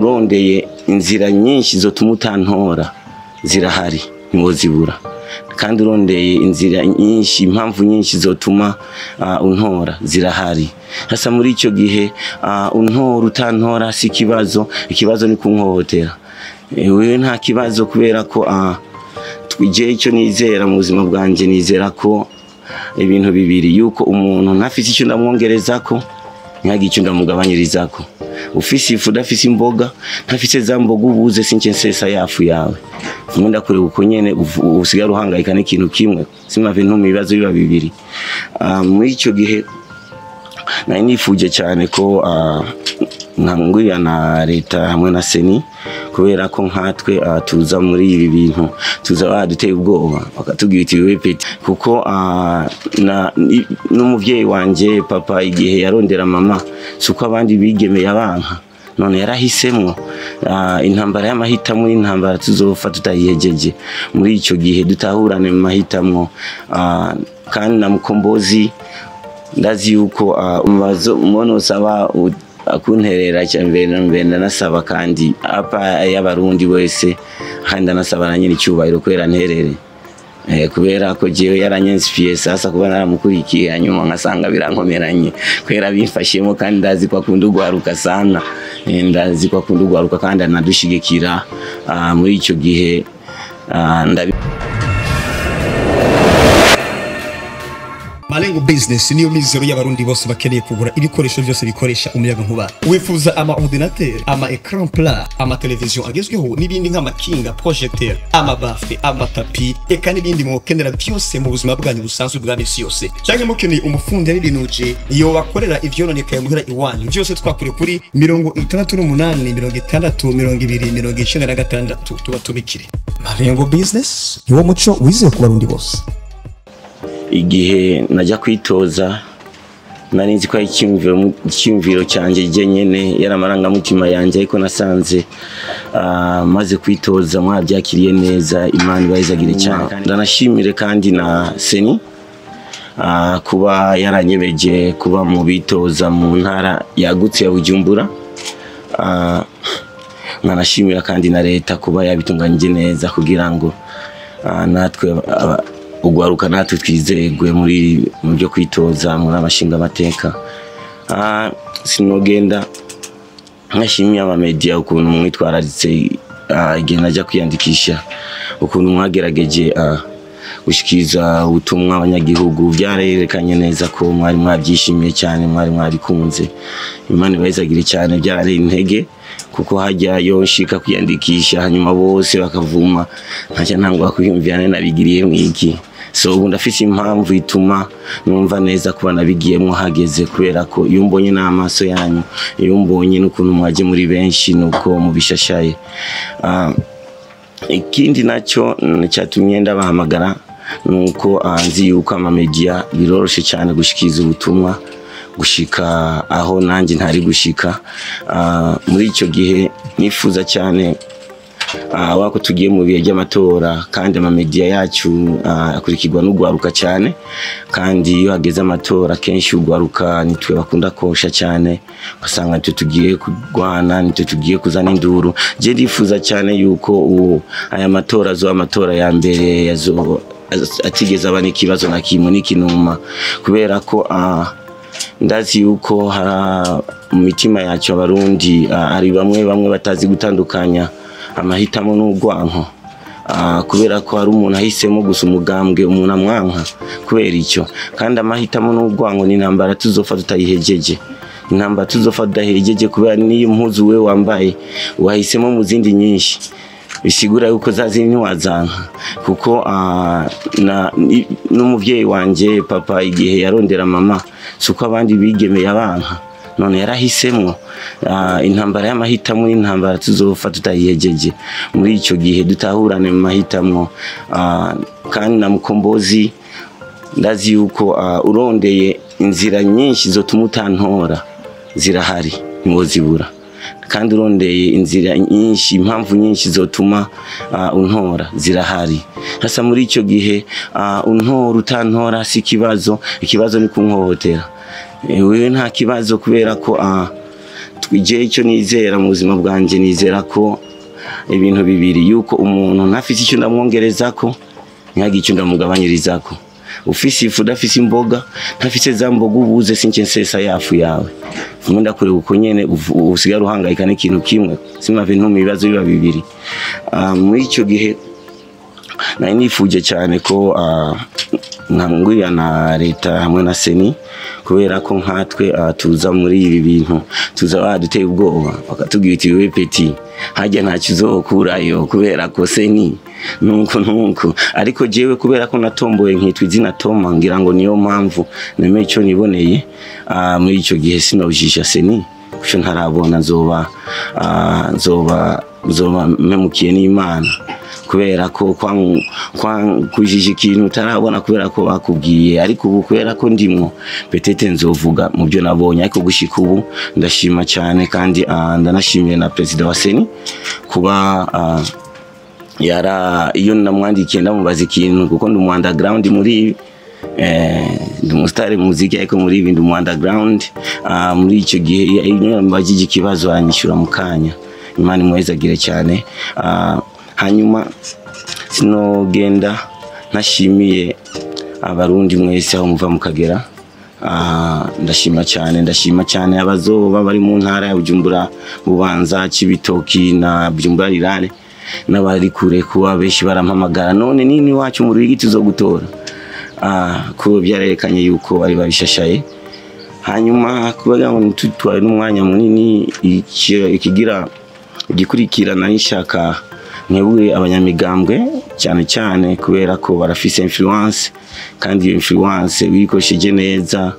Urondeye inzira nyinshi zotuma utantora zirahari, ntiwozibura. Kandi urondeye inzira nyinshi, impamvu nyinshi zotuma untora zirahari. Hasa muri icyo gihe untora utantora si ikibazo, ikibazo ni kunkohotera. Wewe nta kibazo kubera ko twije icyo nizera mu buzima bwanjye, nizera ko ibintu bibiri, yuko umuntu ntafise icyo ndamwongerezako, ntihagire icyo ndamugabanyirizako. Ufise ifu udafise imboga, ntafise za mboga ubuze since nsesa yafu yawe. Mwe ndakureba uko nyene usigara uhangayika n'ikintu kimwe, simave ntuma ibibazo biba bibiri. Muri icyo gihe nari nifuje cyane ko nkangurira na leta hamwe na CENI, kubera ko nkatwe tuza muri ibi bintu tuza baduteye ubwoba bakatubwira iti wewe petit, kuko n'umuvyeyi wanje papa igihe yarondera mama suko abandi bigemeye abanka, none yarahisemwo intambara y'amahitamo n'intambara tuzofa tutayihejeje. Muri ico gihe dutahurane mu mahitamwo, kandi na Mukombozi ndazi yuko umubazo usaba akunterera cyambere na mbere, ndanasaba kandi apa y'abarundi wese, kandi ndanasaba na nyiri cyubahiro kubera nterere, kubera ko jewe yaranyensifiye sasa kuba naramukurikiye, hanyuma nkasanga birankomeranye kubera bimfashiyemo, kandi ndazi ko akunda ugwaruka sana, ndazi ko akunda ugwaruka kandi anadushigikira. Muri ico gihe ndabi Malengo Business niyo mizero y'abarundi bose bakeneye kugura ibikoresho byose bikoresha umuyaga nkuba. Wifuza ama ordinateur, ama écran plat, ama television agezweho n'ibindi nk'amakinga, projecteur, ama baffle, ama tapi, eka n'ibindi mukenera byose mu buzima bwanyu busanzwe bwa misi yose. Cyangwa mukeneye umufundi y'ibinuje iyo bakorera ivyononekaye muhira iwanyu, byose twakure kuri 68 60 20 96 tubatumikire. Malengo Business niwo muco wizeye ku barundi bose. Igihe najya kwitoza nari nzi ko ari icyumviro cyanjye je nyene, yari amarangamutima yanjye, ariko nasanze maze kwitoza mwabyakiriye neza, Imana ibayizagire cyane. Ndanashimire kandi na CENI kuba yaranyebeje kuba mu bitoza mu ntara yagutse ya Bujumbura. Nkanashimira kandi na leta kuba yabitunganyije neza kugira ngo natwe ugwaruka natwe twizegwe muri mu byo kwitoza muri abashinga amateka. Sinogenda nkashimiye aba media ukuntu mwitwararitse igihe najya kwiyandikisha, ukuntu mwagerageje gushikiza ubutumwa abanyagihugu, byarerekanye neza ko mwari mwabyishimiye cyane, mwari mwabikunze. Imana ibayizagire cyane, byari intege kuko hajya yonshika kwiyandikisha hanyuma bose bakavuma ntacyo ntangwa kwiyumvira nabigiriye mwiki. So ubu ndafise impamvu ituma numva neza kuba nabigiyemwo hageze, kubera ko iyo mbonye n'amaso yanyu, iyo mbonye n'ukuntu mwaje muri benshi nuko mubishashaye. Ikindi nacyo cyatumye ndabahamagara nuko nzi yuko ama media biroroshe cyane gushikiza ubutumwa gushika aho nanjye ntari gushika. Muri icyo gihe nifuza cyane wako tugiye mu bihe by'amatora, kandi ama media yacu akurikirwa n'ugwaruka cyane, kandi iyo hageze amatora kenshi ugwaruka nitwe bakunda kosha cyane, ugasanga nitwe tugiye kurwana, nitwe tugiye kuzana induru. Je ndifuza cyane yuko aya matora azoba amatora ya mbere yazo atigeze aba n'ikibazo na kimwe n'ikinuma, kubera ko ndazi yuko hari mu mitima yacu abarundi ari bamwe bamwe batazi gutandukanya amahitamo n'urwanko, kubera ko hari umuntu ahisemo gusa umugambwe umuntu amwanka kubera icyo, kandi amahitamo n'urwanko ni intambara tuzofa tutayihejeje, intambara tuzofa tudahejeje, kubera niyo impuzu we wambaye wahisemo mu zindi nyinshi bisigura yuko zazi ntiwazanka, kuko n'umuvyeyi wanje papa igihe yarondera mama suko abandi bigemeye abanka, none yarahisemwo intambara y'amahitamo n'intambara tuzofa tutayihejeje. Muri ico gihe dutahurane mu mahitamwo, kandi na Mukombozi ndazi yuko urondeye inzira nyinshi zotuma utantora zirahari, ntiwozibura. Kandi urondeye inzira nyinshi, impamvu nyinshi zotuma untora zirahari. Hasa muri ico gihe untora utantora si ikibazo, ikibazo ni kunkohotera. Wewe nta kibazo kubera ko Twigiye icyo nizera mu buzima bwanjye, nizera ko ibintu bibiri, yuko umuntu ntafise icyo ndamwongerezako, ntihagire icyo ndamugabanyirizako. Ufise ifu udafise imboga, ntafise za mboga ubuze, since nsesa yafu yawe. Vume ndakureba uko nyene usigara uhangayika n'ikintu kimwe, simave ntuma ibibazo biba bibiri. Muri icyo gihe nari nifuje cyane ko nkangurira na leta hamwe na CENI, kubera ko nkatwe tuza muri ibi bintu tuza baduteye ubwoba, bakatubwira iti wewe petit hajya ntacyo uzokurayo kubera ko CENI nuko nuko. Ariko jewe kubera ko natomboye nkitwa izina Toma, ngira ngo niyo mpamvu nemeye icyo niboneye. Muri icyo gihe sinojisha CENI kuco ntarabona, nzoba mpemukiye n'Imana, kubera ko kujija ikintu utarabona kubera ko bakubwiye. Ariko ubu kubera ko ndimwo, peut-être nzovuga mu byo nabonye. Ariko gushika ubu ndashima cyane, kandi ndanashimiye na perezida wa CENI kuba yara iyo namwandikiye ndamubaza ikintu, kuko ndi umu underground muri ibi, ndi umusitari mu muziki, ariko muri ibi ndi umu underground. Muri icyo gihe iyo namubajije ikibazo aranyishyura mu kanya. Imana imuhezagire cyane. Hanyuma sinogenda ntashimiye Abarundi mwese aho muva mukagera. Ndashima cyane, ndashima cyane abazoba bari mu ntara ya Bujumbura, Bubanza, Cibitoki na Bujumbura Rirare, n'abari kure, kuba benshi barampamagara none nini wacu mu Ruyigi tuzogutora, kuba byarerekanye yuko bari babishashaye. Hanyuma kubaga ngo ntitutware n'umwanya munini, ikigira igikurikirana n'ishaka nkebure abanyamigambwe cyane cyane, kubera ko barafise influence, kandi iyo influence uyikoresheje neza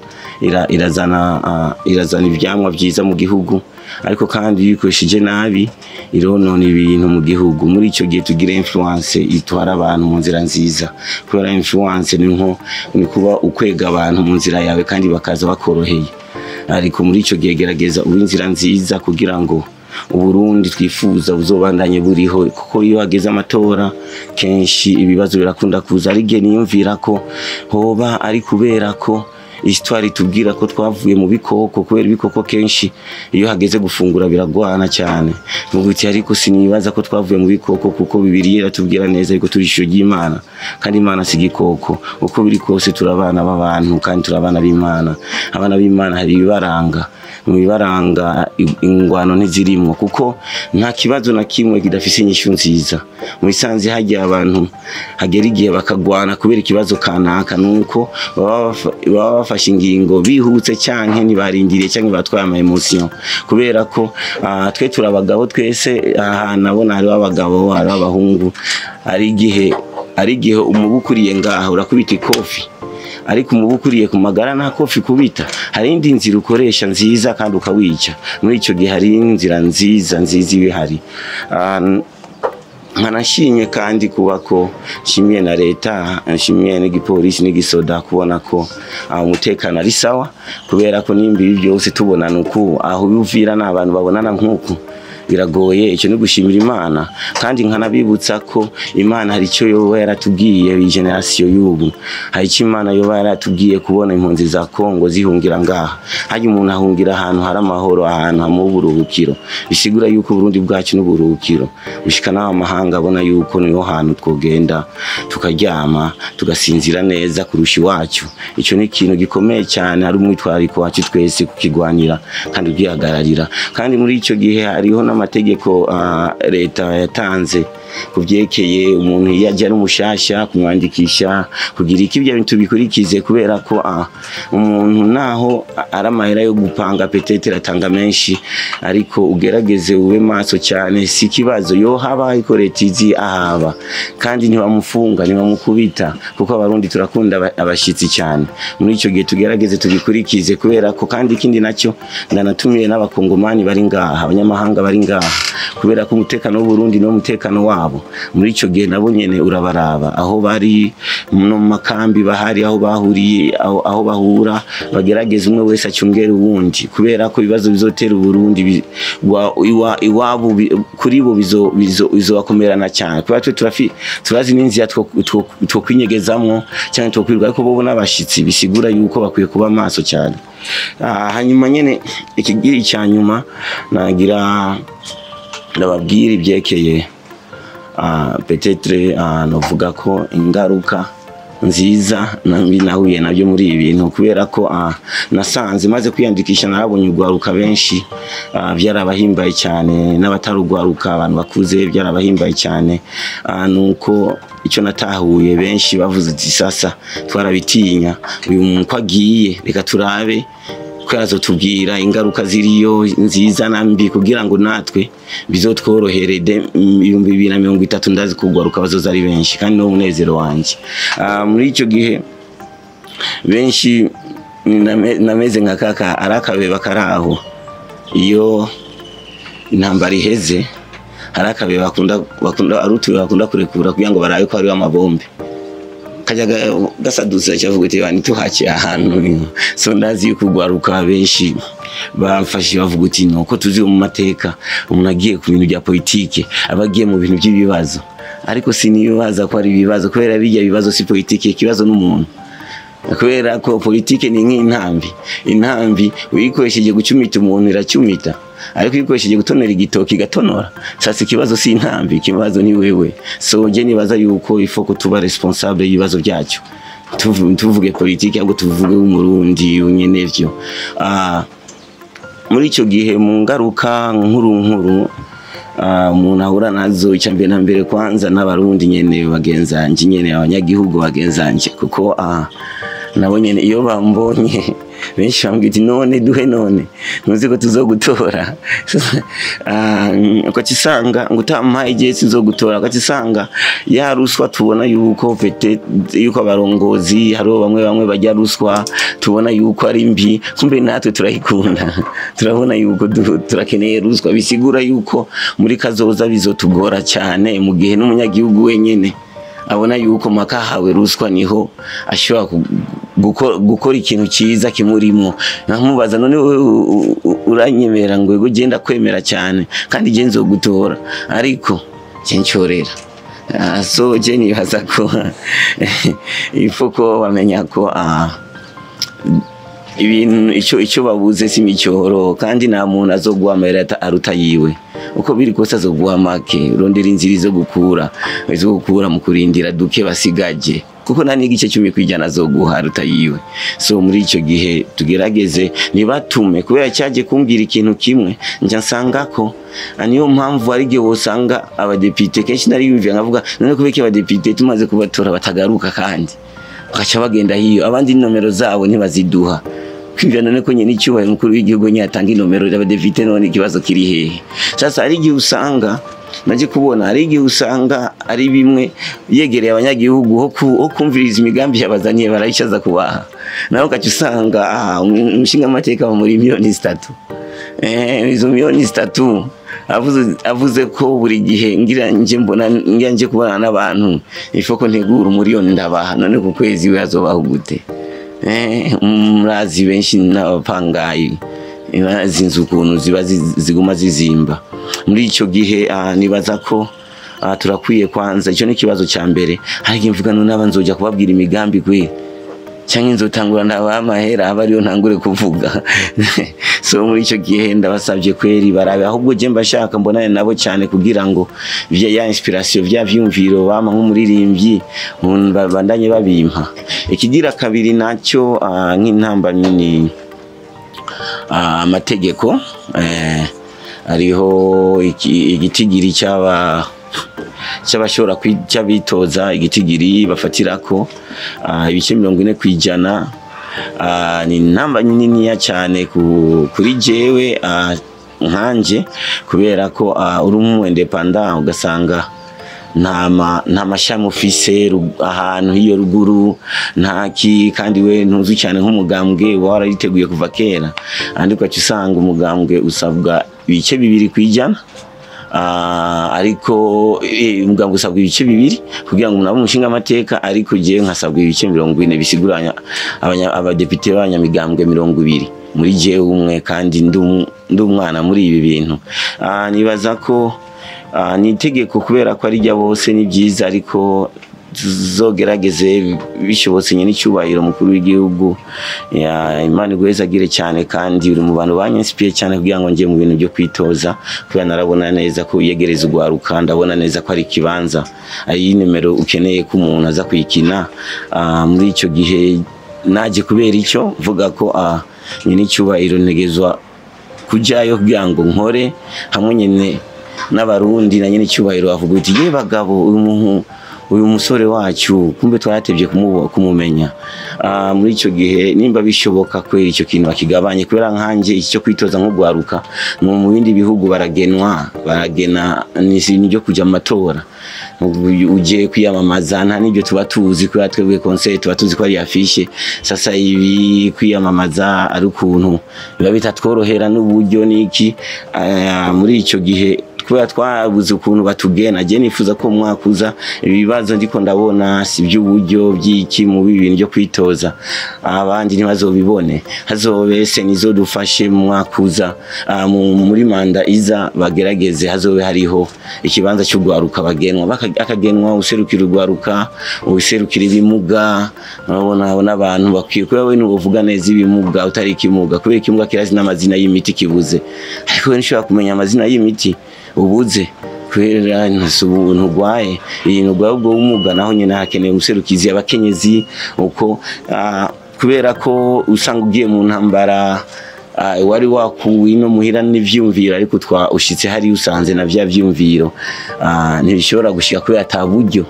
irazana ivyamwa vyiza mu gihugu, ariko kandi iyo uyikoresheje nabi ironona ibintu mu gihugu. Muri ico gihe tugira influence itwara abantu mu nzira nziza, kubera influence ni nko ni kuba ukwega abantu mu nzira yawe kandi bakaza bakoroheye. Ariko muri ico gihe gerageza ube inzira nziza kugira ngo Uburundi twifuza buzobandanye buriho, kuko iyo hageze amatora kenshi ibibazo birakunda kuza. Ari igihe niyumvira ko hoba ari kubera ko histoire itubwira ko twavuye mu bikoko, kubera ibikoko kenshi iyo hageze gufungura biragwana cyane. Muguti ariko sinibaza ko twavuye mu bikoko, kuko Bibiliya iratubwira neza ariko turi ishusho ry'Imana, kandi Imana si igikoko. Uko biri kose turabana b'abantu kandi turabana b'Imana. Abana b'Imana hari ibibaranga, mu bibaranga ingwano ntizirimwo, kuko nta kibazo na kimwe kidafise inyishu nziza. Mu bisanzwe hagiye abantu hagera igihe bakagwana kubera ikibazo kanaka, nuko baba bafashe ingingo bihutse canke ntibarindiriye canke batwaye ama emotion, kubera ko twe turi abagabo twese. Aha nabona hariho abagabo, hariho abahungu. Ari igihe umubu ukuriye ngaha urakubita ikofi, ariko umubu ukuriye ku magara nta kofi kubita. Hari indi nzira ukoresha nziza kandi ukawica. Muri ico gihe hari inzira nziza nziza ibihari. Nkanashimye kandi kuba ko nshimiye na leta, nshimiye n'igipolisi n'igisoda, kubona ko umutekano ari sawa, kubera ko nimba ibi byose tubonana uku, aho bivira n'abantu babonana nk'uku biragoye. Icyo ni gushimira Imana, kandi nkanabibutsa ko Imana hari icyo yoba yaratubwiye iyi generation y'ubu, hari icyo Imana yoba yaratubwiye kubona impunzi za Kongo zihungira ngaha. Hajya umuntu ahungira ahantu hari amahoro, ahantu hamuha uburuhukiro, bisigura yuko Burundi bwacu n'uburuhukiro bushika n'aho amahanga abona yuko niho hantu twogenda tukaryama tugasinzira neza kurusha iwacu. Icyo ni ikintu gikomeye cyane, hari umwitwarariko wacu twese kukigwanira kandi ugihagararira. Kandi muri icyo gihe hariho n'amategeko leta yatanze kuvyekeye umuntu iyo aje ari umushasha kumwandikisha kugira iki, ibyo bintu bikurikize, kubera ko umuntu naho ari amahera yo gupanga peut-être atanga menshi, ariko ugerageze ube maso cyane. Si ikibazo yo haba ariko leta izi ahaba, kandi ntibamufunga ntibamukubita, kuko Abarundi turakunda abashitsi cyane. Muri ico gihe tugerageze tubikurikize, kubera ko kandi ikindi nacyo ndanatumiye n'abakongomani bari ngaha, abanyamahanga bari ngaha, Kubera ko umutekano w'Uburundi no mutekano wabo muri ico gihe nabo nyene urabaraba, aho bari no mu makambi bahari, aho bahuriye, aho bahura, bagerageza umwe wese acungera uwundi, kubera ko ibibazo bizotera Uburundi iwabo kuri bo bizobakomerana cyane, kubera twe turazi n'inzira two kwinyegezamwo cyangwa two kwirirwa, ariko bo n'abashitsi, bisigura yuko bakwiye kuba maso cyane. Hanyuma nyene ikigira icya nyuma nagira ndababwira ibyekeye, peut-être novuga ko ingaruka nziza na mbi nahuye nabyo muri ibi bintu, kubera ko nasanze maze kwiyandikisha narabonye urwaruka benshi, byarabahimbaye cyane, n'abatarugwaruka, abantu bakuze, byarabahimbaye cyane. Nuko icyo natahuye, benshi bavuze ati: "Sasa twarabitinya, uyu muntu ko agiye, reka turabe ko yazotubwira ingaruka ziriyo nziza na mbi, kugira ngo natwe bizotworohere 2030." Ndazi kugwaruka bazoza ari benshi, kandi no munezero wanje. Muri icyo gihe benshi nameze nka kaka ari akabeba kari aho, iyo intambara iheze hari akabeba bakunda ari utuye bakunda kurekura kugira ngo barabe ko hariho amabombe, kajya gasaduza cyavuga uti: "Ntituhakiye ahantu." So ndazi yuko urwaruka benshi bamfashe bavuga uti: "Nuko tuzi mu mateka, umuntu agiye ku bintu bya politike aba agiye mu bintu by'ibibazo." Ariko sinibaza ko ari ibibazo, kubera bijya bibazo si politike, ikibazo n'umuntu, kubera ko politike ni nk'intambi. Intambi uyikoresheje gucumita umuntu iracumita, ariko uyikoresheje gutonora igitoki igatonora. Sasa ikibazo si intambi, ikibazo ni wewe. So je nibaza yuko ifo ko tuba responsable y'ibibazo byacu. Tuvuge politike, ahubwo tuvuge umurundi nyene vyo. Muri icyo gihe, mu ngaruka nkuru nkuru umuntu ahura nazo, icya mbere na mbere kwanza n'abarundi nyene bagenzanje nyene, abanyagihugu bagenzanje, kuko nabo nyene iyo bambonye benshi bambwira ati: "None duhe, none ntuzi ko tuzogutora?" Ukacisanga ngo utampaye igihe sinzogutora. Ukacisanga ya ruswa tubona yuko peut-être yuko abarongozi hariho bamwe bamwe bajya ruswa, tubona yuko ari mbi, kumbe natwe turayikunda, turabona yuko turakeneye ruswa. Bisigura yuko muri kazoza bizotugora cyane, mu gihe n'umunyagihugu wenyene abona yuko mpaka ahawe ruswa niho ashobora gukora ikintu cyiza kimurimo. Nkamubaza: "None wowe uranyemera?" Ngo: "Yego, genda kwemera cyane, kandi je nzogutora, ariko je ncorera." So je nibaza ko ifo ko bamenya ko ibintu icyo babuze si imicyoro, kandi nta muntu azoguha amahera aruta yiwe. Uko biri kose azoguha make. Rondera inzira izo gukura mu kurindira duke basigaje, kuko nta n'igice 10% azoguha aruta yiwe. So muri icyo gihe tugerageze ntibatume, kubera cyaje kumbwira ikintu kimwe njya nsanga ko niyo mpamvu ari igihe wosanga abadepite kenshi nariyumviye nkavuga: "None kubera iki abadepite tumaze kubatora batagaruka, kandi bagaca bagenda hiyo, abandi inomero zabo ntibaziduha?" Kwumvira none ko nyene icyubahiro umukuru w'igihugu nyine atanga inomero y'abadepite, none ikibazo kiri hehe? Sasa hari igihe usanga naje kubona, hari igihe usanga ari bimwe yegereye abanyagihugu ho kumviriza imigambi yabazaniye, barayicaza kubaha nawe, ugaca usanga umushingamateka muri 3 miliyoni, izo 3 miliyoni avuze ko buri gihe ngira nje mbona, ngira nje kubana n'abantu, ifo ko ntegura umuriyoni ndabaha, none ku kwezi we azobaho gute? Murazi benshi n'abapangayi, bazi inzu ukuntu ziba ziguma zizimba. Muri icyo gihe nibaza ko turakwiye kwanza, icyo ni ikibazo cya mbere. Hari igihe mvuga: "None aba nzoja kubabwira imigambi kwe, cyangwa nzotangura ndabaha amahera, aba ariyo ntangure kuvuga?" So muri icyo gihe ndabasabye kweri barabe, ahubwo je mbashaka mbonane nabo cyane, kugira ngo vya ya inspiration, vya vyumviro bama nk'umuririmbyi bandanye babimpa. Ikigira kabiri nacyo, nk'intambamyi, ni amategeko. Hariho igitigiri cy'abashobora cy'abitoza, igitigiri bafatirako 40%. Ni namba niniya cyane kuri jewe, nkanje, kubera ko uri umu indépendant, ugasanga nta mashami ufise ahantu hiyo ruguru, ntaki, kandi we ntuzi cyane nk'umugambwe uba warariteguye kuva kera, andi ugaca usanga umugambwe usabwa 2%. Ariko umugambwe usabwa ibice 2 kugira ngo umuntu abe umushinga amateka, ariko jewe nkasabwa ibice 40 bisiguranya abadepite b'abanyamigambwe 20 muri jewe umwe, kandi ndi umwana muri ibi bintu. Nibaza ko ni itegeko kubera ko ari rya bose, ni byiza, ariko tuzogerageze bishobotse nyine icyubahiro mukuru w'igihugu ya Imana igwezagire cyane, kandi uri mu bantu banyinspiye cyane kugira ngo nje mu bintu byo kwitoza, kubera narabona neza ko uyegereza ugwaruka, ndabona neza ko ari ikibanza, ari nimero ukeneye ko umuntu aza kuyikina. Muri icyo gihe naje kubera icyo mvuga ko nyine icyubahiro ntegezwa kujayo kugira ngo nkore hamwe nyine n'abarundi, na nyine icyubahiro bavuga uti ye bagabo, uyu musore wacu kumbe twaratevye kumumenya. Muri icyo gihe nimba bishoboka kwera icyo kintu bakigabanye, kubera nkanje iki cyo kwitoza nk'ugwaruka mu bindi bihugu baragenwa, baragena n'ibyo kuja mu matora, uje kwiyamamaza nta n'ibyo tuba tuzi, kubera twebwe conseil tuba tuzi ko ari affiche. Sasa ibi kwiyamamaza ari ukuntu biba bitatworohera n'uburyo niki. Muri icyo gihe kubera twabuze ukuntu batugena, je nifuza ko mwakuza ibibazo ndiko ndabona si by'uburyo by'iki mu bintu byo kwitoza, abandi ntibazobibone, hazobese nizo dufashe mwakuza muri manda iza bagerageze hazobe hariho ikibanza cy'ugwaruka bagenwa, akagenwa userukira ugwaruka, userukira ibimuga. Urabona n'abantu bakwiye kuba we n'uvuga neza ibimuga utari ikimuga, kubera ikimuga kirazi n'amazina y'imiti kibuze, ariko we nshobora kumenya amazina y'imiti ubuze kubera ntugwaye iyi ntugwaye ubwo bumuga, naho nyine hakeneye umuserukizi, abakenyezi uko kubera ko usanga ugiye mu ntambara wari wakuwe no muhira n'ivyumviro, ariko twa ushitse hari usanze na vya vyumviro ntibishobora gushika kubera ataburyo.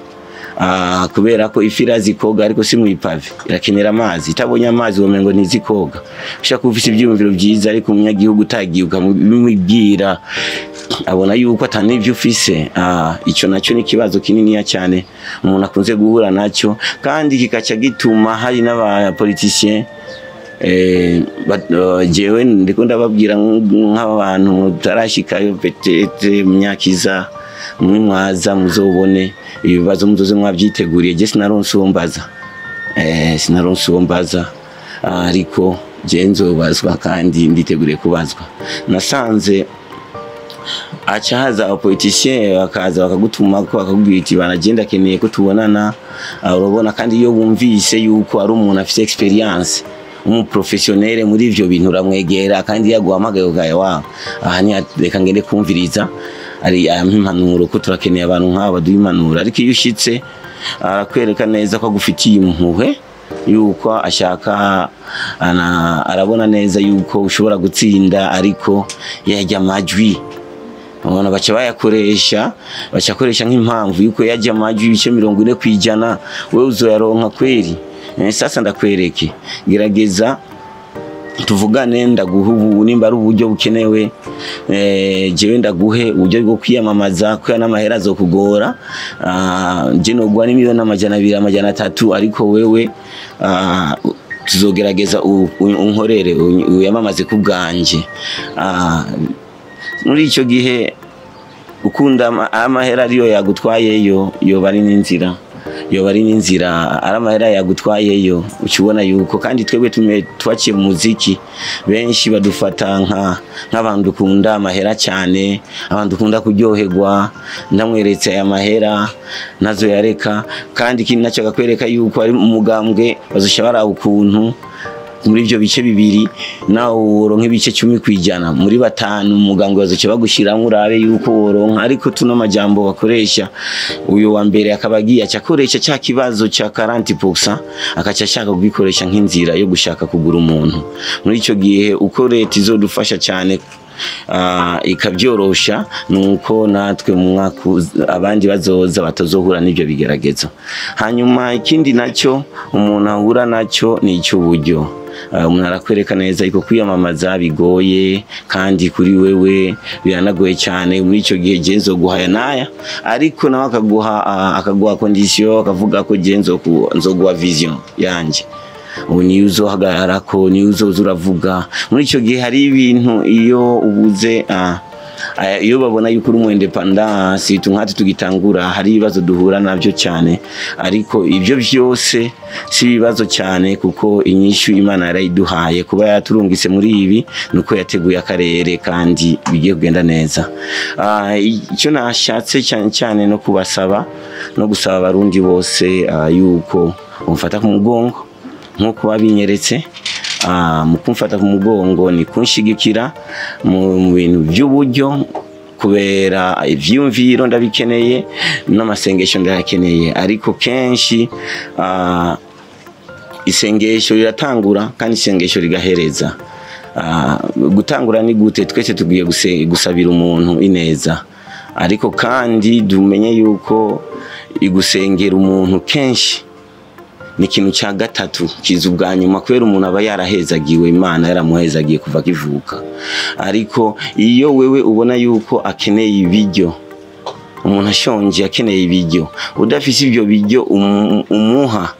Kubera ko ifi irazikoga ariko si mwipave, irakenera amazi, itabonye amazi womengo ntizikoga. Ushaka ufise ivyumviro vyiza ariko umunyagihugu utagiye ukamubwira abona yuko atanivyo ufise. Ico naco ni kibazo kininiya cyane umuntu akunze guhura nacyo, kandi kikaca gituma hari n'aba politiciens jewe ndiko ndababwira nk'abantu mutarashikayo peut-être mu myaka iza mwe mwaza muzobone ibibazo muzoze mwavyiteguriye. Je sinaronse uwo mbaza, sinaronse uwo mbaza, ariko je nzobazwa kandi nditeguriye kubazwa. Nasanze aca haza abapoliticien bakaza bakagutuma ko bakakubwira iti banagenda akeneye ko tubonana. Urabona, kandi iyo bumvise yuko ari umuntu afise experience, umuprofessionnel muri ivyo bintu, uramwegera kandi yaguhamagaye ugaye wa aha ni reka ngende kumviriza ari ampa impanuro, ko turakeneye abantu nk'aba baduha impanuro. Ariko iyo ushitse arakwereka neza ko agufitiye impuhwe, yuko ashaka arabona neza yuko ushobora gutsinda, ariko yajya amajwi ubona baca bayakoresha, bacakoresha nk'impamvu yuko yajya amajwi ibice 40% wewe uzoyaronka kweri. Sasa ndakwereke, gerageza tuvugane, ndaguha ubu nimba ari uburyo bukenewe, jewe ndaguhe uburyo bwo kwiyamamaza kuya n'amahera azokugora, je nogwa ni 200,000,000 300,000, ariko wewe tuzogerageza unkorere uyamamaze ku bwanje. Muri ico gihe ukunda amahera ariyo yagutwayeyo, yoba ari n'inzira, yoba ari n'inzira, ari amahera yagutwayeyo ukibona yuko. Kandi twebwe twaciye mu muziki, benshi badufata nk'abantu dukunda amahera cyane, abantu dukunda kuryoherwa, ndamweretse aya mahera nazo yareka. Kandi ikindi nacyo akakwereka yuko ari umugambwe bazosha baraba ukuntu muri ivyo bice 2 nawe woronka ibice 10% muri 5 umugambwe bazoca bagushiramwo urabe yuko woronka. Ariko tuno majambo bakoresha, uyu wa mbere akaba agiye acakoresha cya kibazo ca 40% akaca ashaka kugikoresha nk'inzira yo gushaka kugura umuntu. Muri ico gihe uko leta izodufasha cyane ikabyorosha, nuko natwe mu mwaka abandi bazoza batazohura n'ibyo bigeragezo. Hanyuma ikindi nacyo umuntu ahura nacyo ni icy'uburyo. Umuntu arakwereka neza ariko kwiyamamaza bigoye, kandi kuri wewe biranagoye cyane. Muri ico gihe je nzoguhaya naya, ariko nawe akaguha condition, akavuga ko je nzoguha vision yanje, ubu niyo uzohagarara ko niyo uzoza uravuga. Muri ico gihe hari ibintu iyo ubuze Iyo babona yuko uri umu indépendant, surtout nkatwe tugitangura, hari ibibazo duhura navyo cyane, ariko ibyo byose si ibibazo cyane, kuko inyishu Imana yarayiduhaye. Kuba yaturungitse muri ibi nuko yateguye akarere kandi bigiye kugenda neza. Icyo nashatse cyane cyane no kubasaba no gusaba Abarundi bose yuko umfata ku mugongo nk'uko babinyeretse. Mu kumfata ku mugongo ni kunshigikira mu bintu by'uburyo, kubera ivyiyumviro ndabikeneye n'amasengesho ndayakeneye, ariko kenshi isengesho riratangura kandi isengesho rigahereza. Gutangura ni gute? Twese tugiye gusabira umuntu ineza, ariko kandi dumenye yuko igusengera umuntu kenshi ni ikintu cya gatatu kiza ubwa nyuma, kubera umuntu aba yarahezagiwe, Imana yaramuhezagiye kuva akivuka. Ariko iyo wewe ubona yuko akeneye ibiryo, umuntu ashonje akeneye ibiryo, udafise ibyo biryo umuha,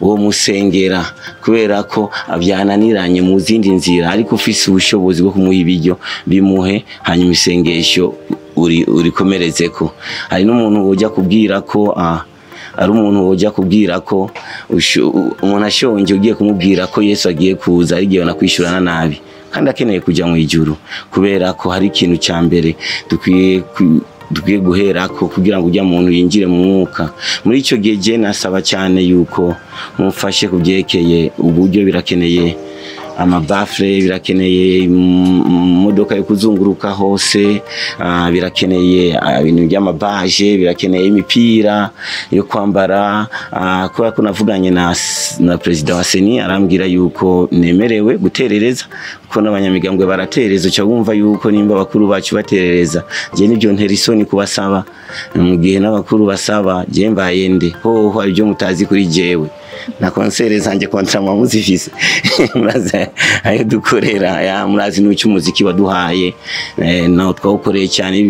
uwo musengera kubera ko byananiranye mu zindi nzira, ariko ufise ubushobozi bwo kumuha ibiryo, bimuhe, hanyuma isengesho urikomerezeko. Hari n'umuntu wojya kubwira ko ari umuntu wojya kubwira ko umuntu ashonje, ugiye kumubwira ko Yesu agiye kuza, ari igihe banakwishyurana nabi kandi akeneye kujya mu ijuru, kubera ko hari ikintu cya mbere dukwiye guherako kugira ngo ujya muntu yinjire mu mwuka. Muri icyo gihe je nasaba cyane yuko mumfashe kubyerekeye uburyo. Birakeneye amabafure, birakeneye imodoka yo kuzunguruka hose, birakeneye ibintu by'amabaje, birakeneye imipira yo kwambara, kubera ko navuganye na perezida wa CENI, arambwira yuko nemerewe guterereza, kuko n'abanyamigambwe baratereza. Uca wumva yuko nimba abakuru bacu baterereza, je nibyo ntera isoni kubasaba. Mu gihe n'abakuru basaba, je mbaye nde? Hoho hari ibyo mutazi kuri jewe na concert zanjye, contrat muzifise, murazi ayo dukorera ya, murazi n'icyo umuziki waduhaye, no twawukoreye cyane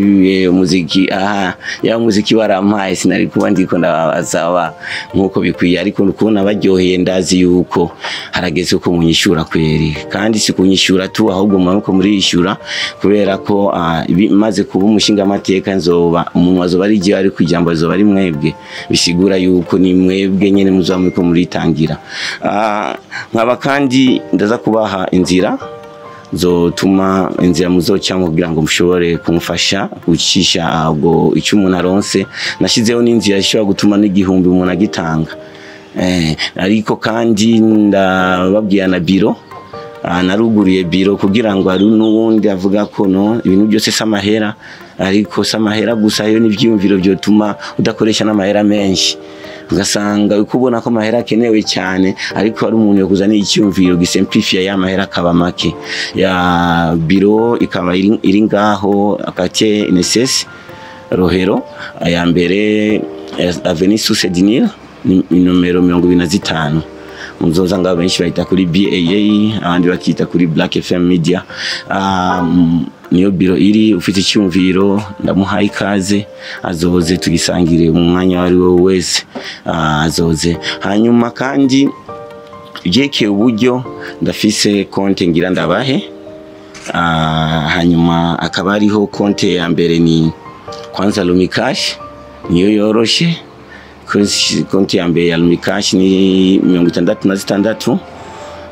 umuziki. Aha ya umuziki warampaye, sinari kuba ndiko ndabasaba nkuko bikwiye, ariko kubona baryoheye, ndazi yuko harageze ko munyishura kweri. Kandi si kunyishura tu, ahubwo muko murishura, kubera ko maze kuba umushinga amateka, nzoba umuntu azoba ari igihe, ari kwijambo azoba ari mwebwe, bisigura yuko ni mwebwe nyene muzoba muriko muritangira. Nkaba kandi ndaza kubaha inzira zotuma, inzira muzocamo kugira ngo mushobore kumufasha gucisha ubwo icyo umuntu aronse. Nashizeho n'inzira ishobora gutuma n'igihumbi umuntu agitanga, ariko kandi ndababwira na biro. Naruguriye biro kugira ngo hari n'uwundi avuga ko no ibintu byose si amahera, ariko si amahera gusa, yo n'ivyiyumviro byotuma udakoresha n'amahera menshi. Ugasanga uko ubona ko amahera akenewe cyane, ariko hari umuntu yokuzana icyumviro gisimplifia ya mahera akaba make. Ya biro ikaba iri ngaho quartier NSS Rohero ya mbere, Avenue Source du Nil, ni nomero 25. Muzoza ngaho, benshi bahita kuri BAA, abandi bakita kuri Black FM Media. Niyo biro iri. Ufite icyumviro ndamuhaye ikaze, azoze tugisangire mu mwanya wari we wese, azoze. Hanyuma kandi byekeye uburyo, ndafise konte ngira ndabahe. Hanyuma akaba ariho konte ya mbere ni kwanza Lumicash, niyo yoroshe. Konti ya mbere ya Lumicash ni 66, 66,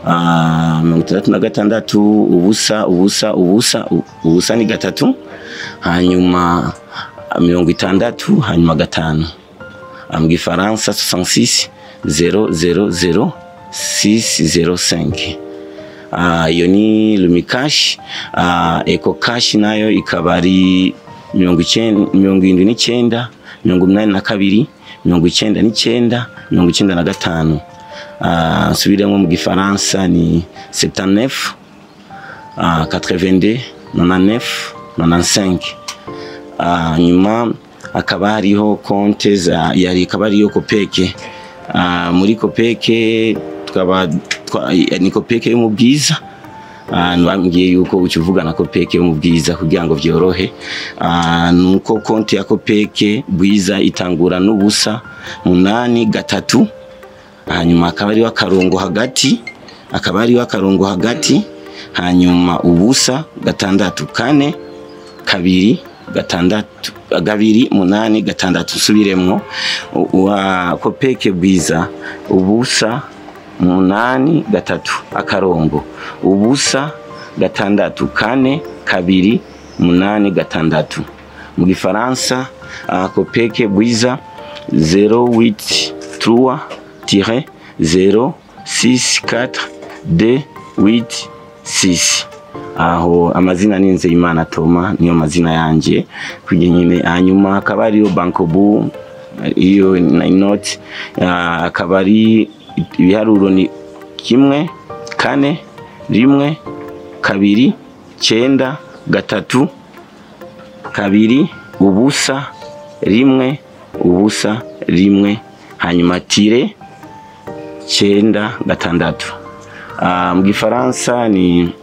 0 0 0 0 ni 3, hanyuma 60, hanyuma 5. Mu gifaransa 66 0 0 0 6 0 5. Iyo ni Lumicash. Eco Cash nayo ikaba ari 90, 79, 82, 99, 95. Nsubiremo, mu gifaransa ni 79 82 99 95. Nyuma akaba hariho konte za yari, ikaba ariyo COOPEC. Muri COOPEC tukaba ni COOPEC yo mu Bwiza. Bambwiye yuko uca uvuga na COOPEC yo mu Bwiza kugira ngo vyorohe. Nuko konti ya COOPEC Bwiza itangura n'ubusa 8 3, hanyuma akaba ariho akarongo hagati, akaba ariho akarongo hagati, hanyuma ubusa 6 4. 2 6 2 8 6. Subiremwo wa Kopeke Bwiza 0 8 3 akarongo 0 6 4 2 8 6. Mu Gifaransa Kopeke Bwiza 0 8 3 0 6 4 2 8 6. Aho amazina ni Nzeyimana Toma, niyo mazina yanje kugira nyine. Hanyuma akaba ariyo Bankobu, iyo na inoti, akaba ari ibiharuro ni 1 4 1 2 9 3 2 0 1 0 1 hanyuma tire 9 6. Mu Gifaransa ni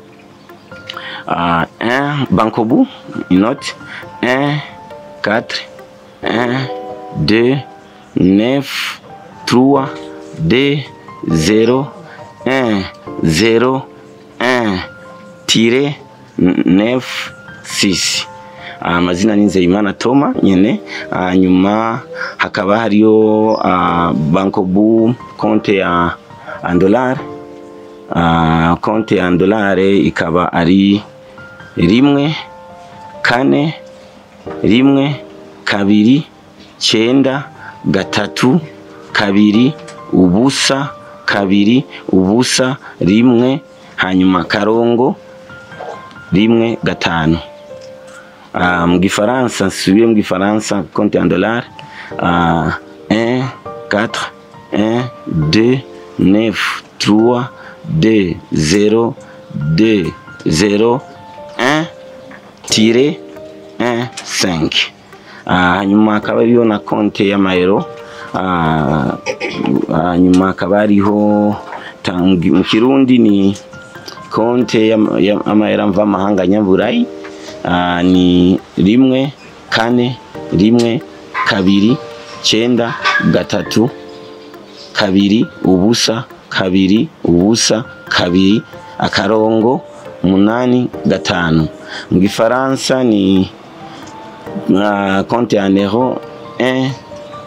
1 Bankobu inoti 1 4 1 2 9 3 2 0 1 0 1 tire 9 6. Amazina ni Nzeyimana Toma nyene. Hanyuma hakaba hariyo Bankobu konte ya dollar, konte ya dollar ikaba ari 1 4 1 2 9 3 2 0 2 0 1 hanyuma karongo 1 5. Mu Gifaransa, nsubire mu Gifaransa, konte en dollar 1 4 1 2 9 3 2 0 2 0 1 tire 1 5. Hanyuma akaba ariyo na konte y'amayero. Hanyuma akaba ariho mu Kirundi ni konte y'amayero mvamahanga nyaburayi, ni 1 4 1 2 9 3 2 0 2 0 2 akarongo 8 5. Mu Gifaransa ni konte en euro 1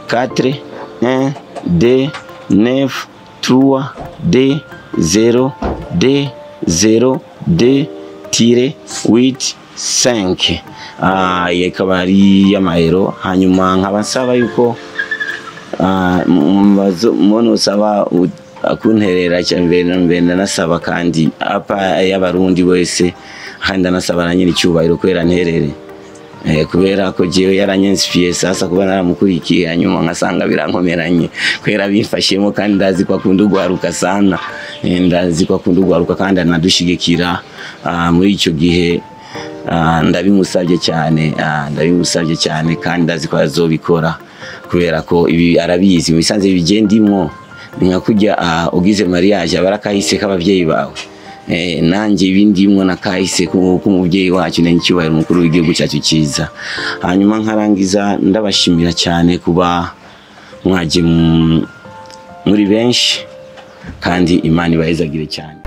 4 1 2 9 3 2 0 2 0 2 tire 8 5. Ikaba ari y'amayero. Hanyuma nkaba nsaba yuko muno usaba kunterera cyane, nasaba kandi apa y'abarundi wese, kandi anasaba na nyiri cyubahiro kwera nterere, kubera ko jewe yaranyensifiye sasa kuba naramukurikiye, hanyuma ngasanga birankomeranye kwera bimfashemo, kandi ndazi ko akunda ugwaruka sana, ndazi ko akunda ugwaruka kandi anadushigikira muri icyo gihe. Ndabimusabye cyane, ndabimusabye cyane kandi ndazi ko azobikora kubera ko ibi arabizi. Mu bisanze bigendimwo ni nka kujya ugize mariage abarakahise k'abavyeyi bawe. Nanjye ibindimwo nakahise k'umuvyeyi wacu n'icyubahiro mukuru w'igihugu cyacu cyiza. Hanyuma nkarangiza ndabashimira cyane kuba mwaje muri benshi, kandi Imana ibahezagire cyane.